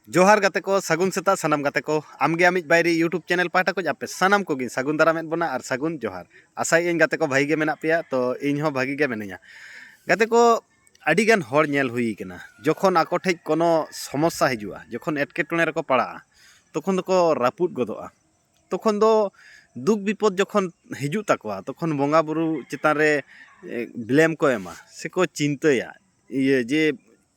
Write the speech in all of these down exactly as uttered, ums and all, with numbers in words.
ᱡᱚᱦᱟᱨ ᱜᱟᱛᱮ ᱠᱚ, ᱥᱟᱹᱜᱩᱱ ᱥᱮᱛᱟᱜ ᱥᱟᱱᱟᱢ ᱜᱟᱛᱮ ᱠᱚ᱾ ᱟᱢᱜᱮ ᱟᱢᱤᱡ ᱵᱟᱭᱨᱤ YouTube ᱪᱮᱱᱮᱞ ᱯᱟᱦᱴᱟ ᱠᱷᱚᱱ ᱟᱯᱮ ᱥᱟᱱᱟᱢ ᱠᱚᱜᱮᱧ ᱥᱟᱹᱜᱩᱱ ᱫᱟᱨᱟᱢᱮᱫ ᱵᱚᱱᱟ ᱟᱨ ᱥᱟᱹᱜᱩᱱ ᱡᱚᱦᱟᱨ᱾ ᱟᱥᱟᱭᱮᱫ ᱟᱹᱧ ᱜᱟᱛᱮ ᱠᱚ ᱵᱷᱟᱹᱜᱤ ᱜᱮ ᱢᱮᱱᱟᱜ ᱯᱮᱭᱟ, ᱛᱚ ᱤᱧ ᱦᱚᱸ ᱵᱷᱟᱹᱜᱤ ᱜᱮ ᱢᱤᱱᱟᱹᱧᱟ᱾ ᱜᱟᱛᱮ ᱠᱚ, ᱟᱹᱰᱤᱜᱟᱱ ᱦᱚᱲ ᱧᱮᱞ ᱦᱩᱭ ᱠᱟᱱᱟ, ᱡᱚᱠᱷᱚᱱ ᱟᱠᱚ ᱴᱷᱮᱡ ᱠᱳᱱᱳ ᱥᱚᱢᱚᱥᱥᱟ ᱦᱤᱡᱩᱜᱼᱟ, ᱡᱚᱠᱷᱚᱱ ᱮᱴᱠᱮᱴᱚᱬᱮ ᱨᱮᱠᱚ ᱯᱟᱲᱟᱜᱼᱟ, ᱛᱚᱠᱷᱚᱱ ᱫᱚᱠᱚ ᱨᱟᱹᱯᱩᱫ ᱜᱚᱫᱚᱜᱼᱟ᱾ ᱛᱚᱠᱷᱚᱱ ᱫᱚ ᱫᱩᱠ ᱵᱤᱯᱚᱫ ᱡᱚᱠᱷᱚᱱ ᱦᱤᱡᱩᱜ ᱛᱟᱠᱚᱣᱟ, ᱛᱚᱠᱷᱚᱱ ᱵᱚᱸᱜᱟ ᱵᱩᱨᱩ ᱪᱮᱛᱟᱱ ᱨᱮ ᱵᱞᱮᱢ ᱠᱚ ᱮᱢᱟ, ᱥᱮᱠᱚ ᱪᱤᱱᱛᱟᱹᱭᱟ, ᱤᱭᱟᱹ ᱡᱮ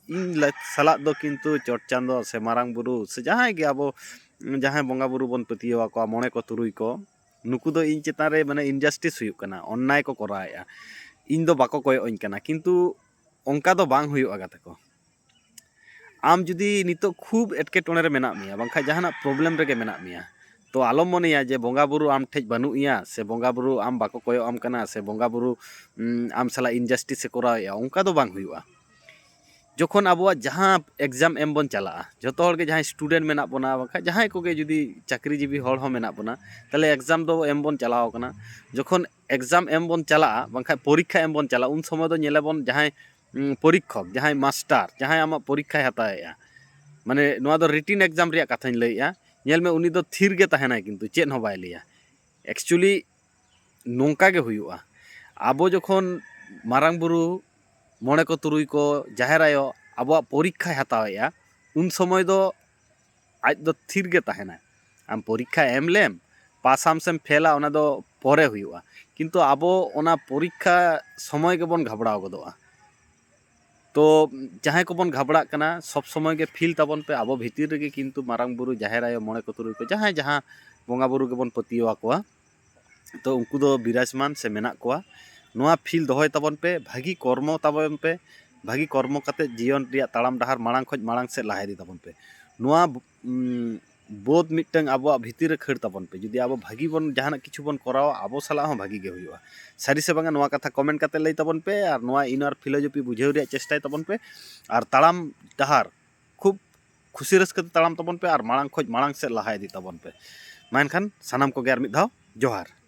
ᱤᱧ ᱞᱟ- ᱥᱟᱞᱟᱜ ᱫᱚ ᱠᱤᱱᱛᱩ ᱪᱚᱴ ᱪᱟᱸᱫᱚ ᱥᱮ ᱢᱟᱨᱟᱝ ᱵᱩᱨᱩ ᱥᱮ ᱡᱟᱦᱟᱸᱭ ᱜᱮ ᱟᱵᱚ, ᱡᱟᱦᱟᱸᱭ ᱵᱚᱸᱜᱟ ᱵᱩᱨᱩ ᱵᱚᱱ ᱯᱟᱹᱛᱭᱟᱹᱣ ᱟᱠᱚᱣᱟ, ᱢᱚᱬᱮ ᱠᱚ ᱛᱩᱨᱩᱭ ᱠᱚ, ᱱᱩᱠᱩ ᱫᱚ ᱤᱧ ᱪᱮᱛᱟᱱ ᱨᱮ ᱢᱟᱱᱮ ᱤᱱᱡᱟᱥᱴᱤᱥ ᱦᱩᱭᱩᱜ ᱠᱟᱱᱟ, ᱚᱱᱱᱟᱭ ᱠᱚ ᱠᱚᱨᱟᱣᱮᱫᱼᱟ, ᱤᱧ ᱫᱚ ᱵᱟᱠᱚ ᱠᱚᱭᱚᱜ ᱟᱹᱧ ᱠᱟᱱᱟ᱾ ᱠᱤᱱᱛᱩ ᱚᱱᱠᱟ ᱫᱚ ᱵᱟᱝ ᱦᱩᱭᱩᱜᱼᱟ ᱜᱟᱛᱮ ᱠᱚ᱾ ᱟᱢ ᱡᱩᱫᱤ ᱱᱤᱛᱚᱜ ᱠᱷᱩᱵ ᱮᱴᱠᱮᱴᱚᱬᱮ ᱨᱮ ᱢᱮᱱᱟᱜ ᱢᱮᱭᱟ, ᱵᱟᱝᱠᱷᱟᱱ ᱡᱟᱦᱟᱱᱟᱜ ᱯᱨᱚᱵᱞᱮᱢ ᱨᱮᱜᱮ ᱢᱮᱱᱟᱜ ᱢᱮᱭᱟ, ᱛᱚ ᱟᱞᱚᱢ ᱢᱚᱱᱮᱭᱟ ᱡᱮ ᱵᱚᱸᱜᱟ ᱵᱩᱨᱩ ᱟᱢ ᱴᱷᱮᱡ ᱵᱟᱹᱱᱩᱜ ᱮᱭᱟ, ᱥᱮ ᱵᱚᱸᱜᱟ ᱵᱩᱨᱩ ᱟᱢ ᱵᱟᱠᱚ ᱠᱚᱭᱚᱜ ᱟᱢ ᱠᱟᱱᱟ, ᱥᱮ ᱵᱚᱸᱜᱟ ᱵᱩᱨᱩ ᱩᱢ, ᱟᱢ ᱥᱟᱞᱟᱜ ᱤᱱᱡᱟᱥᱴᱤᱥ ᱮ ᱠᱚᱨᱟᱣᱮᱫᱼᱟ, ᱚᱱᱠᱟ ᱫᱚ ᱵᱟᱝ ᱦᱩᱭᱩᱜᱼᱟ᱾ ᱡᱚᱠᱷᱚᱱ ᱟᱵᱚᱣᱟᱜ ᱡᱟᱦᱟᱸ ᱮᱠᱡᱟᱢ ᱮᱢ ᱵᱚᱱ ᱪᱟᱞᱟᱜᱼᱟ, ᱡᱚᱛᱚ ᱦᱚᱲ ᱜᱮ ᱡᱟᱦᱟᱸᱭ ᱥᱴᱩᱰᱮᱱᱴ ᱢᱮᱱᱟᱜ ᱵᱚᱱᱟ, ᱵᱟᱝᱠᱷᱟᱱ ᱡᱟᱦᱟᱸᱭ ᱠᱚᱜᱮ ᱡᱩᱫᱤ ᱪᱟᱹᱠᱨᱤ ᱡᱤᱵᱤ ᱦᱚᱲ ᱦᱚᱸ ᱢᱮᱱᱟᱜ ᱵᱚᱱᱟ, ᱛᱟᱦᱚᱞᱮ ᱮᱠᱡᱟᱢ ᱫᱚ ᱮᱢ ᱵᱚᱱ ᱪᱟᱞᱟᱣ ᱟᱠᱟᱱᱟ᱾ ᱡᱚᱠᱷᱚᱱ ᱮᱠᱡᱟᱢ ᱮᱢ ᱵᱚᱱ ᱪᱟᱞᱟᱜᱼᱟ, ᱵᱟᱝᱠᱷᱟᱱ ᱯᱚᱨᱤᱠᱠᱷᱟ ᱮᱢ ᱵᱚᱱ ᱪᱟᱞᱟᱜᱼᱟ, ᱩᱱ ᱥᱚᱢᱚᱭ ᱫᱚ ᱧᱮᱞᱟᱵᱚᱱ ᱡᱟᱦᱟᱸᱭ ᱩᱸ, ᱯᱚᱨᱤᱠᱠᱷᱚᱠ, ᱡᱟᱦᱟᱸᱭ ᱢᱟᱥᱴᱟᱨ, ᱡᱟᱦᱟᱸᱭ ᱟᱢᱟᱜ ᱯᱚᱨᱤᱠᱠᱷᱟᱭ ᱦᱟᱛᱟᱣᱮᱫᱼᱟ, ᱢᱟᱱᱮ ᱱᱚᱣᱟ ᱫᱚ ᱨᱤᱴᱤᱱ ᱮᱠᱡᱟᱢ ᱨᱮᱭᱟᱜ ᱠᱟᱛᱷᱟᱧ ᱞᱟᱹᱭᱮᱫᱼᱟ, ᱧᱮᱞ ᱢᱮ ᱩᱱᱤ ᱫᱚ ᱛᱷᱤᱨ ᱜᱮ ᱛᱟᱦᱮᱱᱟᱭ, ᱠᱤᱱᱛᱩ ᱪᱮᱫ ᱦᱚᱸ ᱵᱟᱭ ᱞᱟᱹᱭᱟ᱾ ᱮᱠᱪᱩᱭᱮᱞᱤ ᱱᱚᱝᱠᱟ ᱜᱮ ᱦᱩᱭᱩᱜᱼᱟ᱾ ᱟᱵᱚ ᱡᱚᱠᱷᱚᱱ ᱢᱟᱨᱟᱝ ᱵᱩᱨᱩ, ᱢᱚᱬᱮ ᱠᱚ ᱛᱩᱨᱩᱭ ᱠᱚ, ᱡᱟᱦᱮᱨ ᱟᱭᱳ ᱟᱵᱚᱣᱟᱜ ᱯᱚᱨᱤᱠᱠᱷᱟᱭ ᱦᱟᱛᱟᱣᱮᱫᱼᱟ, ᱩᱱ ᱥᱚᱢᱚᱭ ᱫᱚ ᱟᱡ ᱫᱚ ᱛᱷᱤᱨ ᱜᱮ ᱛᱟᱦᱮᱱᱟᱭ᱾ ᱟᱢ ᱯᱚᱨᱤᱠᱠᱷᱟ ᱮᱢ ᱞᱮᱢ, ᱯᱟᱥᱟᱢ ᱥᱮᱢ ᱯᱷᱮᱞᱟ, ᱚᱱᱟ ᱫᱚ ᱯᱚᱨᱮ ᱦᱩᱭᱩᱜᱼᱟ, ᱠᱤᱱᱛᱩ ᱟᱵᱚ ᱚᱱᱟ ᱯᱚᱨᱤᱠᱠᱷᱟ ᱥᱚᱢᱚᱭ ᱜᱮᱵᱚᱱ ᱜᱷᱟᱵᱽᱲᱟᱣ ᱜᱚᱫᱚᱜᱼᱟ᱾ ᱛᱚ ᱡᱟᱦᱟᱸᱭ ᱠᱚᱵᱚᱱ ᱜᱷᱟᱵᱽᱲᱟᱜ ᱠᱟᱱᱟ, ᱥᱚᱵᱽ ᱥᱚᱢᱚᱭ ᱜᱮ ᱯᱷᱤᱞ ᱛᱟᱵᱚᱱ ᱯᱮ, ᱟᱵᱚ ᱵᱷᱤᱛᱤᱨ ᱨᱮᱜᱮ ᱠᱤᱱᱛᱩ ᱢᱟᱨᱟᱝ ᱵᱩᱨᱩ, ᱡᱟᱦᱮᱨ ᱟᱭᱳ, ᱢᱚᱬᱮ ᱠᱚ ᱛᱩᱨᱩᱭ ᱠᱚ, ᱡᱟᱦᱟᱸᱭ ᱡᱟᱦᱟᱸ ᱵᱚᱸᱜᱟ ᱵᱩᱨᱩ ᱜᱮᱵᱚᱱ ᱯᱟᱹᱛᱭᱟᱹᱣ ᱟᱠᱚᱣᱟ, ᱛᱚ ᱩᱱᱠᱩ ᱫᱚ ᱵᱤᱨᱟᱡᱽᱢᱟᱱ ᱥᱮ ᱢᱮᱱᱟᱜ ᱠᱚᱣᱟ᱾ ᱱᱚᱣᱟ ᱯᱷᱤᱞ ᱫᱚᱦᱚᱭ ᱛᱟᱵᱚᱱ ᱯᱮ, ᱵᱷᱟᱹᱜᱤ ᱠᱚᱨᱢᱚ ᱛᱟᱵᱚᱱ ᱯᱮ, ᱵᱷᱟᱹᱜᱤ ᱠᱚᱨᱢᱚ ᱠᱟᱛᱮ ᱡᱤᱭᱚᱱ ᱨᱮᱭᱟᱜ ᱛᱟᱲᱟᱢ ᱰᱟᱦᱟᱨ ᱢᱟᱲᱟᱝ ᱠᱷᱚᱱ ᱢᱟᱲᱟᱝ ᱥᱮᱫ ᱞᱟᱦᱟ ᱤᱫᱤ ᱛᱟᱵᱚᱱ ᱯᱮ᱾ ᱱᱚᱣᱟ ᱩᱢ, ᱵᱳᱫᱷ ᱢᱤᱫᱴᱟᱝ ᱟᱵᱚᱣᱟᱜ ᱵᱷᱤᱛᱤᱨ ᱨᱮ ᱠᱷᱟᱹᱲ ᱛᱟᱵᱚᱱ ᱯᱮ᱾ ᱡᱩᱫᱤ ᱟᱵᱚ ᱵᱷᱟᱹᱜᱤ ᱵᱚᱱ, ᱡᱟᱦᱟᱱᱟᱜ ᱠᱤᱪᱷᱩ ᱵᱚᱱ ᱠᱚᱨᱟᱣᱟ, ᱟᱵᱚ ᱥᱟᱞᱟᱜ ᱦᱚᱸ ᱵᱷᱟᱹᱜᱤ ᱜᱮ ᱦᱩᱭᱩᱜᱼᱟ᱾ ᱥᱟᱹᱨᱤ ᱥᱮ ᱵᱟᱝᱟ, ᱱᱚᱣᱟ ᱠᱟᱛᱷᱟ ᱠᱚᱢᱮᱱᱴ ᱠᱟᱛᱮ ᱞᱟᱹᱭ ᱛᱟᱵᱚᱱ ᱯᱮ, ᱟᱨ ᱱᱚᱣᱟ ᱤᱱᱟᱨ ᱯᱷᱤᱞᱳᱡᱚᱯᱷᱤ ᱵᱩᱡᱷᱟᱹᱣ ᱨᱮᱭᱟᱜ ᱪᱮᱥᱴᱟᱭ ᱛᱟᱵᱚᱱ ᱯᱮ, ᱟᱨ ᱛᱟᱲᱟᱢ ᱰᱟᱦᱟᱨ ᱠᱷᱩᱵ ᱠᱷᱩᱥᱤ ᱨᱟᱹᱥᱠᱟᱹ ᱛᱮ ᱛᱟᱲᱟᱢ ᱛᱟᱵᱚᱱ ᱯᱮ, ᱟᱨ ᱢᱟᱲᱟᱝ ᱠᱷᱚᱱ ᱢᱟᱲᱟᱝ ᱥᱮᱫ ᱞᱟᱦᱟ ᱤᱫᱤ ᱛᱟᱵᱚᱱ ᱯᱮ᱾ ᱢᱟ ᱮᱱᱠᱷᱟᱱ ᱥᱟᱱᱟᱢ ᱠᱚᱜᱮ ᱟᱨ ᱢᱤᱫ ᱫᱷᱟᱣ ᱡᱚᱦᱟᱨ᱾